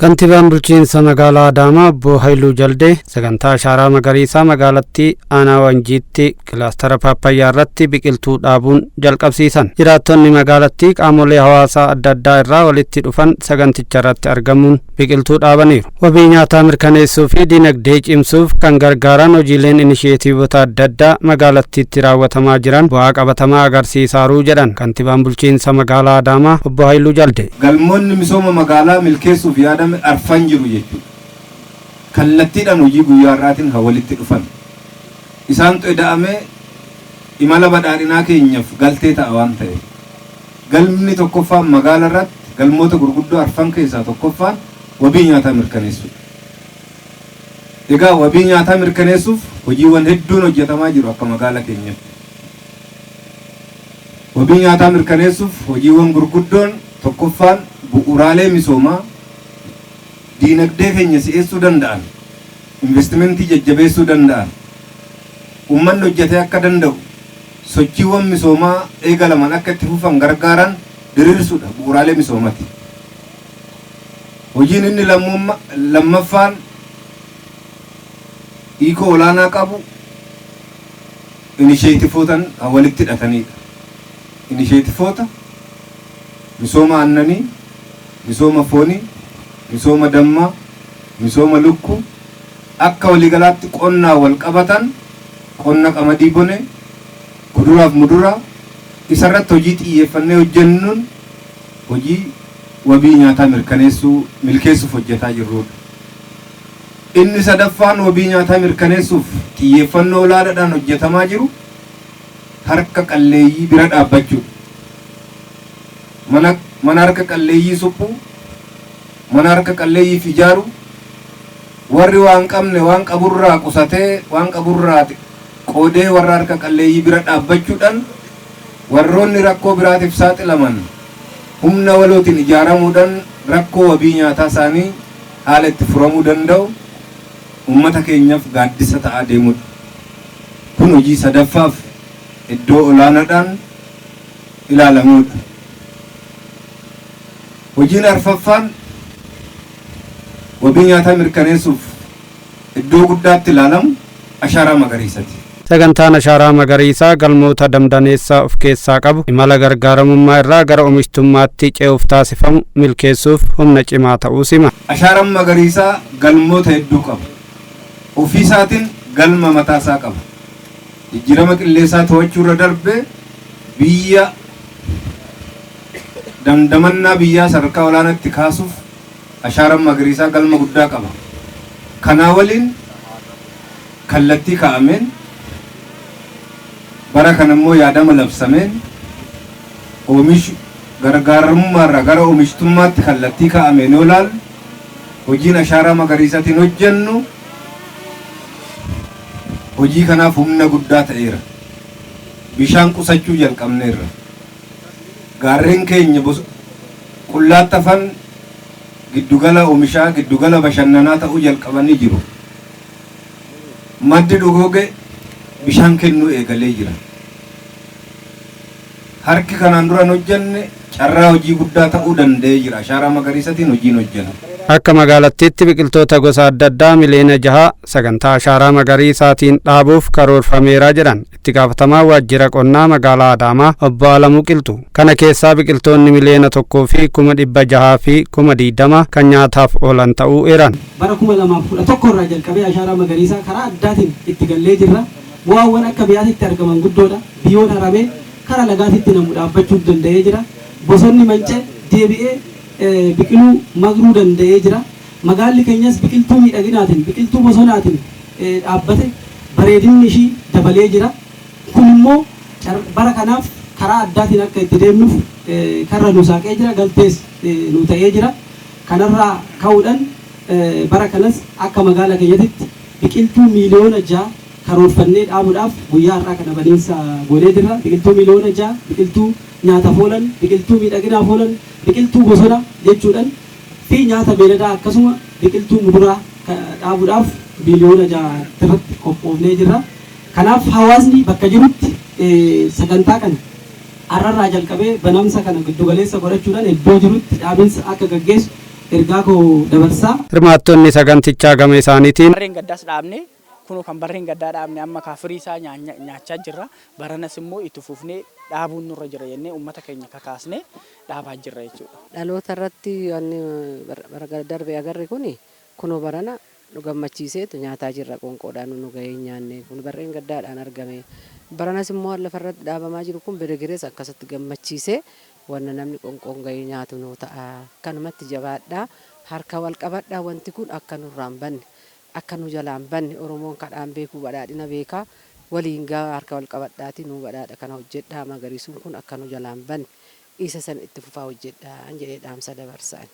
Kantiibaan bulchiinsa magaalaa Adaamaa Obbo Haayiluu Jaldee sagantaa ashaaraa magariisaa magaalattii aanaa Wanjiitti kilaastara Paappaayyaa irratti biqiltuu dhaabuun jalqabsiisan. Jiraattonni magaalattii qaamolee hawaasaa adda addaa irraa walitti dhufan saganticha irratti argamuun biqiltuu dhaabaniiru. Wabii nyaataa mirkaneessuu fi dinagdee cimsuuf kan gargaaran hojiileen inisheetiivota adda addaa magaalattiitti raawwatamaa jiran bu'aa qabatamaa agarsiisaaruu jedhan kantiibaan bulchiinsa magaalaa Adaamaa Obbo Haayiluu Jaldee. Galmoonni misooma magaalaa milkeessuuf yaadame arfan jiru jechuudha. Kallattiidhaan hojii guyyaa har'aatiin kan walitti dhufan. Isaantu eda'amee imala badhaadhinaa keenyaaf galtee ta'a waan ta'eef. Galmni tokkoffaan magaala irratti galmoota gurguddoo arfan keessaa tokkoffaan wabii nyaataa mirkaneessuudha. Egaa wabii nyaataa mirkaneessuuf hojiiwwan hedduun hojjetamaa jiru akka magaala keenyatti. Wabii nyaataa mirkaneessuuf hojiiwwan gurguddoon tokkoffaan bu'uuraalee misoomaa diinagdee keenya si'eessuu danda'an, investimentii jajjabeessuu danda'an, uummanni hojjetee akka danda'u, sochiiwwan misoomaa eegalaman akka itti fufan gargaaran diriirsuudha bu'uuraalee misoomati. Hojiin inni lammaffaan hiikoo olaanaa qabu inisheetifootan walitti hidhatanidha. Inisheetifoota misooma aannanii, misooma foonii, misooma dammaa, misooma lukkuu akka waliigalaatti qonnaa wal qabatan qonna qamadii bonee, kuduraaf muduraa isarratti hojii xiyyeeffannee hojjennuun hojii wabii nyaataa mirkaneessuu milkeessuuf hojjetaa jirrudha. Inni sadaffaan wabii nyaataa mirkaneessuuf xiyyeeffannoo olaanaadhaan hojjetamaa jiru harka qalleeyyii bira dhaabbachuudha. Mana harka qalleeyyii suphuu, mana harka qalleeyyiif ijaaru, warri waan qabne waan qaburraa qusatee waan qaburraa qoodee warra harka qalleeyyii bira dhaabbachuudhaan warroonni rakkoo biraatiif saaxilaman humna walootiin ijaaramuudhaan rakkoo wabii nyaataa isaanii haala itti furamuu danda'u uummata keenyaaf gaaddisa ta'aa deemudha. Kun hojii sadaffaaf iddoo olaanaadhaan ilaalamudha. Hojiin arfaffaan wabii nyaataa mirkaneessuuf iddoo guddaatti ilaalamu ashaaraa magariisati. Sagantaan ashaaraa magariisaa galmoota damdaneessaa of keessaa qabu imala gargaaramummaa irraa gara oomishtummaatti ce'uuf taasifamu milkeessuuf humna cimaa ta'uu sima. Ashaaraan magariisaa galmoota hedduu qaba. Ofiisaatiin galma mataasaa qaba. Jijjiirama qilleensaa to'achuu irra darbee biyya dandamannaa biyyaa sadarkaa olaanaatti kaasuuf ashaaraan magariisaa galma guddaa qaba. Kanaa waliin kallattii kaa'ameen bara kana immoo yaadama labsameen oomishu gargaaramummaarraa gara oomishtummaatti kallattii kaa'ameen yoo ilaallu hojiin ashaaraa magariisaatiin hojjennu hojii kanaaf humna guddaa ta'eera. Bishaan qusachuu jalqabneerra. Gaarreen keenya qullaatti hafan giddugala oomishaa, giddugala bashannanaa ta'uu jalqabanii jiru. Maddi goge bishaan kennuu eegalee jira. Harki kanaan duraan hojjenne carraa hojii guddaa ta'uu danda'ee jira. Ashaaraa magariisaatiin hojiin hojjenna. Akka magaalattiitti biqiltoota gosa adda addaa miliyoona 6 sagantaa ashaaraa magariisaatiin dhaabuuf karoorfameera jedhan itti gaafatamaa waajjira qonnaa magaalaa Adaamaa Obbo Alamuu Qilxu. Kana keessaa biqiltoonni 1,620,020 kan nyaataaf oolan ta'uu eeran. Bara 2011 irraa jalqabee ashaaraa magariisaa karaa addaatiin itti gallee jirra. Bu'aawwan akka biyyaatti argaman guddoodha. Biyyoon haramee karaa lagaatitti namu dhaabbachuu danda'ee jira. Bosonni manca'e deebi'ee biqiluu magruu danda'ee jira. Magaalli keenyas biqiltuu miidhaginaatiin, biqiltuu bosonaatiin dhaabbate bareedinni ishii dabalee jira. Kun immoo bara kanaaf karaa addaatiin akka itti deemnuuf karra nu saaqee jira, galtees nu ta'ee jira. Kanarraa ka'uudhaan bara kanas akka magaala keenyatti biqiltuu miliyoona 6 karoorfannee dhaabuudhaaf guyyaa har'aa kana baniinsa goonee jirra. Biqiltuu miliyoona 6, biqiltuu nyaataaf oolan, biqiltuu miidhaginaaf oolan, biqiltuu bosona jechuudhaan fi nyaata beeladaa akkasuma biqiltuu muduraa dhaabuudhaaf miliyoona 6 irratti qophoofnee jirra. Kanaaf hawaasni bakka jirutti sagantaa kana har'arraa jalqabee banamsa kana giddugaleessa godhachuudhaan iddoo jirutti dhaabinsa akka gaggeessu Ergaa koo dabarsaa. Hirmaattonni sagantichaa gama isaaniitiin Barreen gaddaas dhaabne, kunoo kan barreen gaddaa dhaabne amma kaafirii isaa nyaachaa jirra. Baranas immoo itti fufnee dhaabuun nurra jira jennee uummata keenya kakaasnee dhaabaa jirra jechuudha. Dhaloota irratti wanni bara darbe agarre kuni kunoo barana nu gammachiiseetu nyaataa jirra. Qoonqoodhaan nu gahee nyaanne kun barreen gaddaadhaan argame. Baranas immoo lafarratti dhaabamaa jiru kun biregirees akkasatti gammachiisee wanna namni qoonqoon gahee nyaatu nu ta'a. Kanumatti jabaadhaa, harka wal qabadhaa, wanti kun akka nurraan banne, akka nu jalaan banne. Oromoon kadhaan beekuu badhaadhina beekaa waliin gaa harka wal qabadhaati nu badhaadha kana hojjedhaa, magariisuun kun akka nu jalaan banne isa san itti fufaa hojjedhaa jedhee dhaamsa dabarsaan.